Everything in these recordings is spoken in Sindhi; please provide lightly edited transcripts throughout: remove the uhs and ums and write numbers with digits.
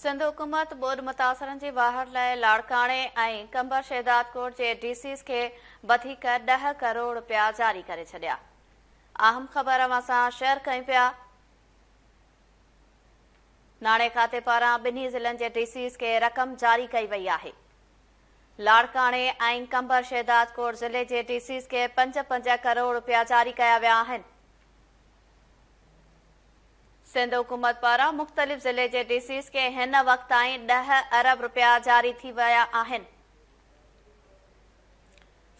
سنڌ حڪومت ٻوڏ متاثرن جي واهر لاء لاڙڪاڻي ۽ قمبر شهدادڪوٽ جي ڊي سيز کي وڌيڪ ڏهه ڪروڙ رپيا جاري ڪري ڇڏيا. اهم خبر اوهان سان شيئر ڪيون پيا. ناڻي کاتي پاران ٻنهي ضلعن جي ڊي سيز کي رقم جاري ڪئي وئي آهي. لاڙڪاڻي ۽ قمبر شهدادڪوٽ ضلعي جي ڊي سيز کي پنج پنج ڪروڙ رپيا جاري ڪيا ويا آهن. سنڌ حڪومت پاران مختلف ضلعي جي ڊي سيز کي هن وقت تائين ڏهه ارب رپيا جاري ٿي ويا آهن.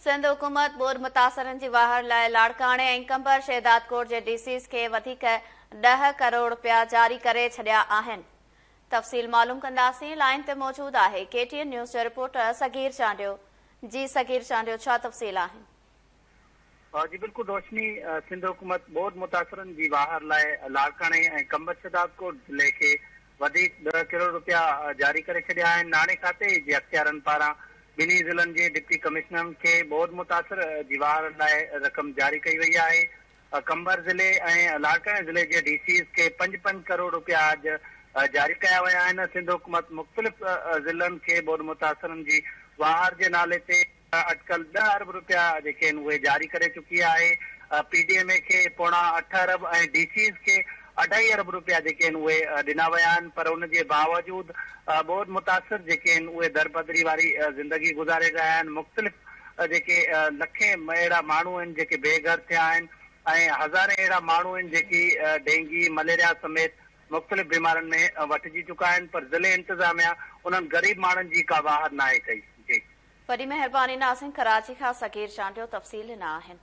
سنڌ حڪومت ٻوڏ متاثرن جي واهر لاء لاڙڪاڻي ۽ قمبر شهدادڪوٽ جي ڊي سيز کي وڌيڪ ڏهه ڪروڙ رپيا جاري ڪري ڇڏيا آهن. تفصيل معلوم ڪنداسين لائين تي موجود آهي ڪي ٽي اين نيوز جو رپورٽر صغير چانڊيو جي صغير چانڊيو ڇا تفصيل آهن. جي بلڪل روشني، سنڌ حڪومت ٻوڏ متاثرن جي واهر لاء لاڙڪاڻي ۽ قمبر شهدادڪوٽ ضلعي کي وڌيڪ ڏهه ڪروڙ رپيا جاري ڪري ڇڏيا آهن، ناڻي کاتي جي اختيارن پاران ٻنهي ضلعن جي ڊپٽي ڪمشنرن کي ٻوڏ متاثر جي واهر لاء رقم جاري ڪئي وئي آهي، قمبر ضلعي ۽ لاڙڪاڻي ضلعي جي ڊي سيز کي پنج پنج ڪروڙ رپيا اڄ جاري ڪيا ويا آهن، سنڌ حڪومت مختلف ضلعن کي ٻوڏ متاثرن جي واهر جي نالي تي. اٽڪل ڏهه ارب رپيا جيڪي آهن اهي جاري ڪري چڪي آهي، پي ڊي ايم اي کي پوڻا اٺ ارب ۽ ڊي سيز کي اڍائي ارب رپيا جيڪي آهن اهي ڏنا ويا آهن پر ان جي باوجود ٻوڏ متاثر جيڪي آهن اهي دربدري واري زندگي گذاري رهيا آهن، مختلف جيڪي لکين اهڙا ماڻهو آهن جيڪي بي گهر ٿيا آهن ۽ هزارين اهڙا ماڻهو آهن جيڪي ڊينگي، مليريا سميت مختلف بيمارين ۾ وٺجي چڪا آهن پر ضلعي انتظاميا انهن غريب ماڻهن جي ڪا واهر ناهي ڪئي. جي. وڏي مهرباني ناظرين ڪراچي کان صغير چانڊيو تفصيل ڏنا آهن.